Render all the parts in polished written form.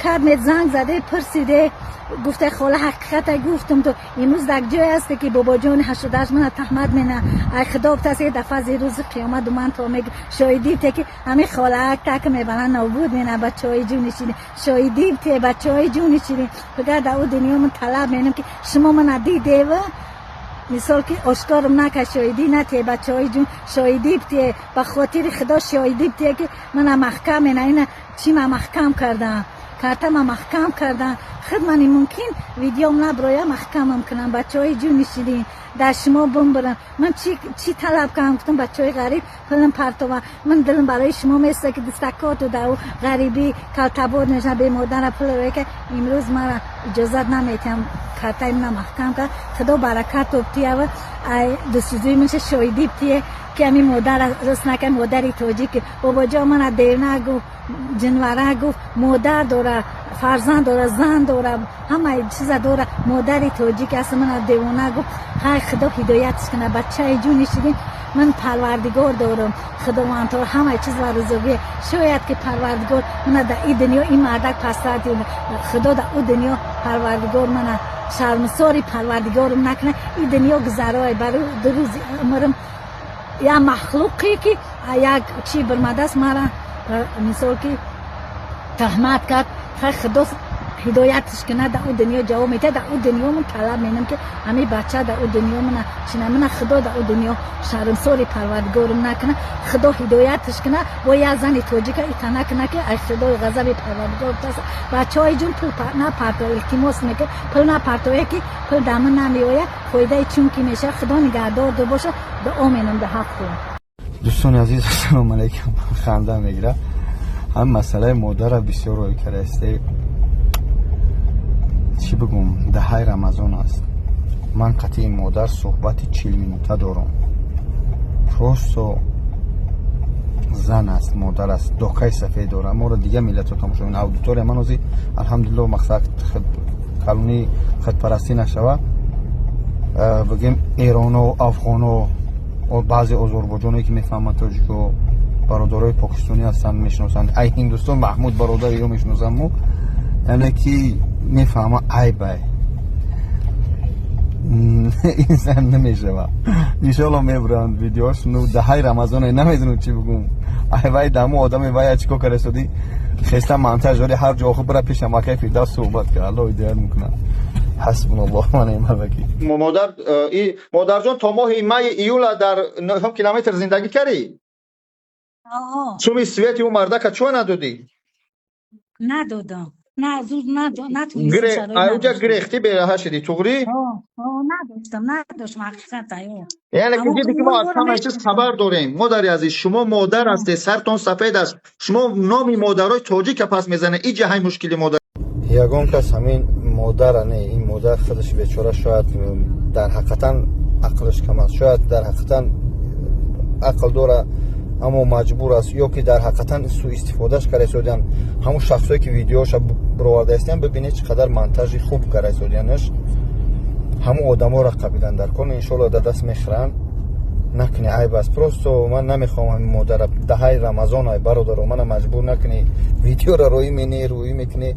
Кард занг заде, пурсиде, гуфте: «Хола, ҳақиқата гуфтум, ту имрӯз дар ҷое ҳасте, ки бобоҷони 88 мана таҳмат мена. Ай худо гуфтааст, дафъа зи рӯзи қиёмат ман то мег шоҳидӣ те, ки ҳамин холаак так мебаранд, нобуд мена. Бачаҳои ҷуни ширин, шоҳидӣ те, бачаҳои ҷуни ширин. Фақат дар ӯ дунё ман талаб менам, ки шумо мана дидева, мисол ки ошкорам нака, шоҳидӣ нате. Бачаҳои ҷун, шоҳидӣ бите, ба хотири худо шоҳидӣ бите, ки мана маҳкам мена. Ина чӣ ма маҳкам кардам, картама маҳкам кардам. Худ мани мумкин видеом наброя, маҳкамам кунам. Бачаҳои ҷуни ширин, дар шумо бумбурам. Ман чӣ талаб кардам? Гуфтам: «Бачаҳои ғариб пулм партова». Ман дилам барои шумо места, ки дастакоту дар ғарибӣ калтабод мешавам, бемодара пул ка. Имрӯз мара иҷозат наметиҳам, картаи мана маҳкам кард. Худо баракат тиява, ай дустҷӯи меша, шоҳидӣ битие, ки ҳамин модара рост накард. Модари тоҷик, бобоҷон, мана девна гуфт, ҷинвара гуфт, модар дора, фарзанд дора, зан дора, ҳамаи чиза дора. Модари тоҷик аст, мана девона гуфт. Хай, худо ҳидоятш кунад. Бачаи ҷуни ширин, ман парвардигор дорам, худовандтор ҳамаи чиз ва ризоқӣ. Шояд ки парвардигор мана дар ин дунё ин мардак пасад, худо дар ӯ дунё парвардигор мана шармсори парвардигорам накунад. Ин дунё гузарое, барои ду рӯзи умрам як махлуқе ки як чӣ бирмадааст, мара мисол ки таҳмат кард. Хай, худо ҳидоятш кунад, дар ӯ дунё ҷавоб медиҳад. Дар ӯ дунё ман талаб менам, ки ҳамин бача дар ӯ дунё мана чина мана. Худо дар ӯ дунё шармсори парвардигорам накунад. Худо ҳидоятш кунад, бо як зани тоҷика ита накунад, ки ай худои ғазаби парвардигор битарса. Бачаҳои ҷун, пул напарто, илтимос мекунад, пул напартое, ки пул дар ман намеояд, фоидаи чунки мешавад. Худо нигаҳдор ду бошад, дуо менам дар ҳақтон. Дӯстони азиз, ассалому алайкум. Ханда мегирад, ҳам масъалаи модара бисёр рӯй кардаисте. Чӣ бигӯм, даҳаи рамазон аст. Ман қатъи модар суҳбати 40 минута дорам. Просто зан аст, модар аст, докаи сафед дорад. Моро дигар миллатҳо тамошо мекунанд. Аудитория ман ҳозир, алҳамдулилло, мақсад калонии худпарастӣ нашава, бигем, эроно, афғоно, баъзе озарбоҷоне, ки мефаҳманд тоҷико, бародарои покистонӣ ҳастанд, мешиносанд. Ай Ҳиндустон Маҳмуд бародари ё мешиносам мо, яъне ки мефаҳма, айбай инсан намешава. Иншоалло, мебуранд видеош. Ну, даҳаи рамазоне, намедонам чӣ бигӯм. Ай вай даму одаме вай чӣ кор карда, хеста монтаж дори, ҳар ҷо охир бира пешам акай Фирдавс суҳбат кард. Алло ҳидоят мекунад. Ҳасбуналлоҳ ва неъмал вакил. Модар, модарҷон, то моҳи майи июла дар нӯҳум километр зиндагӣ кардӣ? Суми свети ӯ мардака чӯ надодӣ? Надодам, на, зуд натонистам. Уҷа гирехтӣ, бераҳа шидӣ, туғрӣ? Надоштам, надоштам, ҳақиқата. Яъне ки диди, ки мо аз ҳамаи чиз хабар дорем. Модари азиз, шумо модар ҳастед, сартон сафед аст, шумо номи модарои тоҷика пас мезанед. Иҷа ҳай мушкили модар. Ягон кас ҳамин модара не, ин модар худаш бечора, шояд дар ҳақиқатан ақлаш кам аст, шояд дар ҳақиқатан ақл дора, аммо маҷбур аст, ё ки дар ҳақиқатан суистифодаш карда истодиан. Ҳамун шахсое, ки видеоша бироварда истиян, бибинед, чӣ қадар монтажи хуб карда истодианаш. Ҳамун одаморо қабидан дар кор, иншоалло, дар даст мехӯранд. Накунӣ, айб аст. Просто ман намехоҳам ҳамин модара, даҳаи рамазон ай, бародаро, мана маҷбур накунӣ. Видеора роӣ мене, рӯӣ мекунӣ,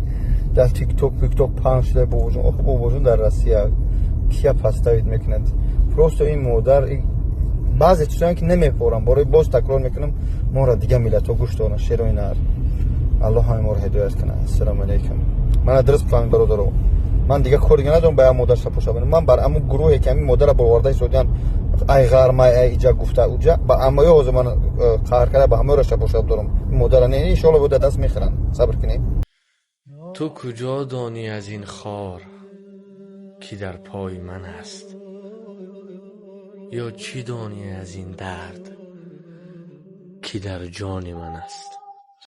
дар Тикток, пикток паҳн шуда. Бобоҷон, ох, бобоҷон, дар Россия кия поставить мекунад? Просто ин модар баъзе чизое, ки намепорам, бораи боз такрор мекунам, моро дигар миллатҳо гӯш доранд. Шерои нар, аллоҳ ҳамин моро ҳидоят кунад. Ассалому алайкум. Мана дуруст фаҳмед, бародаро, ман дигар кор дига надорам ба як модар шапоша. Ман бар ҳамун гурӯҳе, ки ҳамин модара боварда истодиан, ай ғармай, ай иҷа гуфта, уҷа ба аммаё ҳозир ман қаҳр карда, ба ҳамаёра шапошаб дорам. Модара не, иншоалло, бода даст мехӯранд, сабр кунем. Ту куҷо донӣ аз ин хор, ки дар пои ман аст, ё чӣ донӣ аз ин дард, ки дар ҷони ман аст?